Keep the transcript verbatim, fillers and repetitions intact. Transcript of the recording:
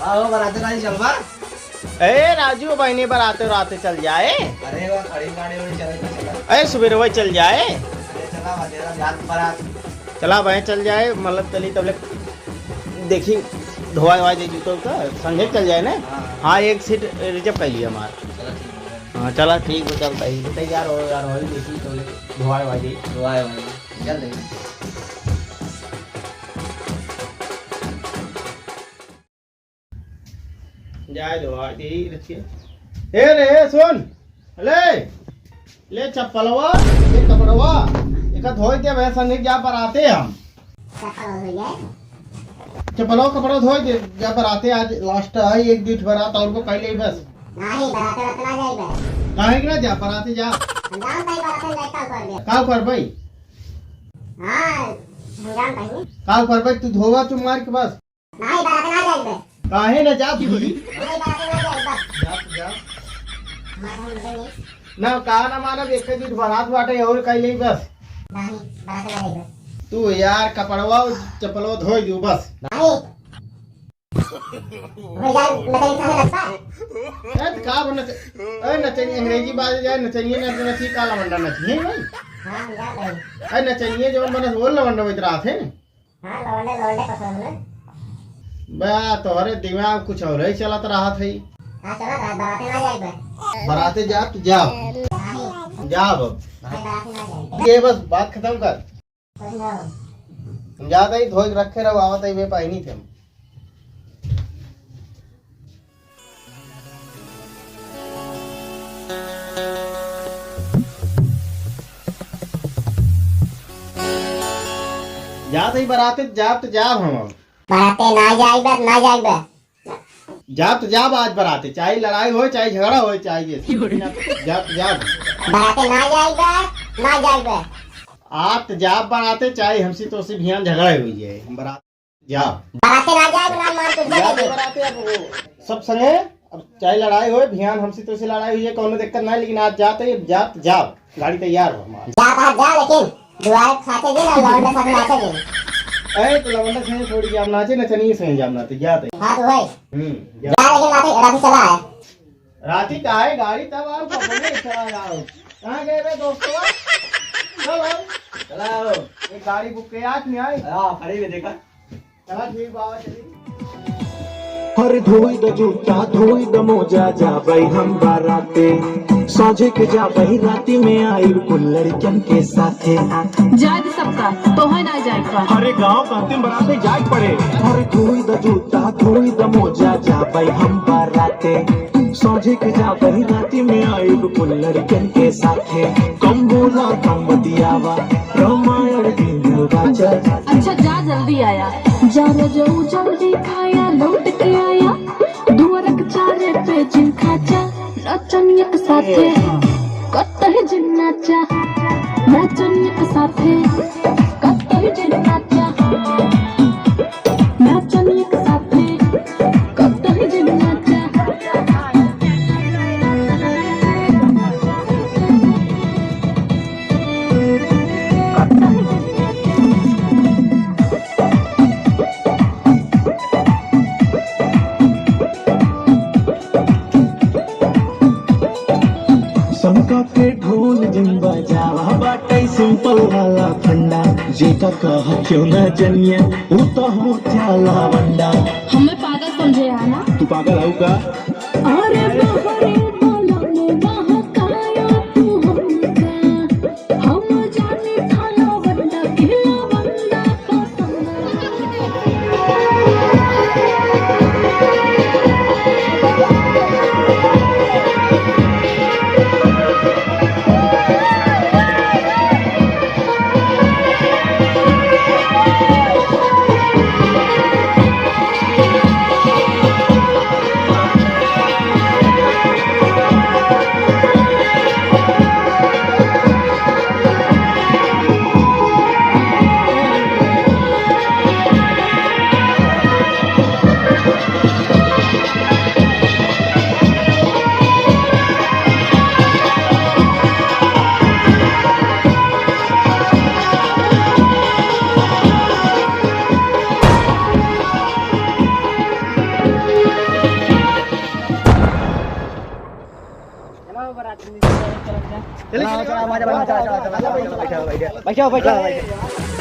आओ, बराते नहीं चलबा? ए राजू, बहिनी बराते राते चल जाए। अरे, वो खड़ी गाड़ी उड़ी चले तो चला। ए, सुबेरे वही चल जाए। अरे, चला, बतेरा जात बरात। चला, बहन चल जाए, मतलब चली तब ले देखी, धोआ वोआ जाए जूता उता, संगे चल जाए ना। हाँ। हाँ, एक सीट रिजर्व कर लिया हमार। चला, ठीक है। हाँ, चला, ठीक हो, चल, तैयार हो यार, वही देखी तो ले धोआ वोआ जाए। धोआ वोआ जाए। चल देंगे। जाए दो, आ, यही रखिए। ए रे, ए, सुन। ले, ले चप्पलवा, ले कपड़वा, एका धोई दे, वह संगे जा बराते हम। चप्पल धोई जाए। चप्पलवा, कपड़वा धोई दे, जा बराते, आज लास्ट है, एक दो ठो बरात और को कह ले बस। नहीं, बराते बराते ना जाए बस। काहे के ना जा, बराते जा। हम जान ताई बराते जाए, काल कर दे। काल कर भाई। हाँ, हम जान ताई। काल कर भाई, तू धोवा चुप मार के बस। नाही, बराते ना जाइबे। काहे ना जाब तू? नाही, बराते ना जाइबे। जा, जा। मारे हम नहीं। ना, का ना मानब, एक ही चीज बरात बाटे और कह ले बस। नाही, बराते ना जाइबे। तू यार कपड़वा और चप्पलवा धोई दू बस। नाही। हो जाए, मैं तेरी साथे लगता। ए, त का बना च-, ए, नचनी अंग्रेजी बाजे जाए, नचनिए ना, नची का लवंडा नची, है भाई? हाँ, जा भाई। ए, नचनिए जवन बनस, वो लवंडा होइत रहत है। हाँ, लवंडे, लवंडे पसंद है। बा, तोहरे दिमाग कुछ और ही चलत रहत है। हाँ, चलत रहत, बराते ना जाइबे। बराते जाब, तू जाब। नहीं। जाब अब। भाई, बराते ना जाइबे। ये बस बात खतम कर। नहीं। हम जात ही, धोई के रखे रहो, आवत ही, मैं पहनी थे हम। जात ही बराते, जाब त जाब हम अब। बराते ना जाइबे, ना जाइबे। जाब त जाब आज बराते, चाहे लड़ाई होए, चाहे झगड़ा होए, चाहे जैसे। जाब त जाब। बराते ना जाइबे, ना जाइबे। आप त जाब बराते, चाहे हमसे तोसे भियान झगड़ा होइ जाए, हम बरात जाब। बराते ना जाए, ना मान तो जाब जाए। बराते अब वो सब संगे, अब चाहे लड़ाई होए, भियान हमसे तोसे लड़ाई होइ जाए, कौनो दिक्कत ना, लेकिन आज जात ही, जाब त जाब, गाड़ी तैयार हो हमार। जाब त जा, लेकिन दुआरे खाते जे ना, लौंडे साथ नाचे जे। ए, तो लौंडे संगे थोड़ी जाब नाचे, नचनिए संगे जाब नाचे, जात ही। हाँ तो भाई। हम्म, जा। जा, लेकिन राती, राती चला है। राती का है गाड़ी तब आओ, कपड़े चला जाओ। कहाँ गए बे दोस्तवा? चल आओ। चला आओ। एक गाड़ी बुक के आज नहीं आए। हाँ, खड़ी में देखा। चला ठीक बाबा, चली। हर धोई द जूता, धोई द मोजा, जाबै हम बराते। साँझे के जाबै, राती में आइब कुल लड़िकन के साथे। जाए दे सबका, तोहे ना जाए के बा। हरे गाँव कहते बराते जाए के पड़े। हर धोई द जूता, धोई द मोजा, जाबै हम बराते। साँझे के जाबै, राती में आइब कुल लड़िकन के साथे। कम बोला, कम बतियावा, रामायण दिन बाजा। अच्छा, जा जल्दी आया। जा रजऊ जल्दी खाया, लौट के आया। दुआरक चारे पे जिन खाचा, नचनियक साथे, कतही जिन नाचा। नचनियक साथे, कतही जिन नाचा। नचनियक साथे, कतही जिन नाचा। शंका के ढोल जिन बजावा, बाटे simple वाला फंडा। जेका कहा क्यों ना जनिया, ऊ तो हो क्या लवंडा। हमें पागल समझे है ना? तू पागल हऊ का? अरे बाबा रे, बोलो ने बहकाया तू हमका। हम जानी था लवंडा, ई लवंडा पसंद। चलो, चलो, चलो, चलो, चलो, चलो, चलो, चलो, चलो, चलो, बैठो, बैठो, बैठो।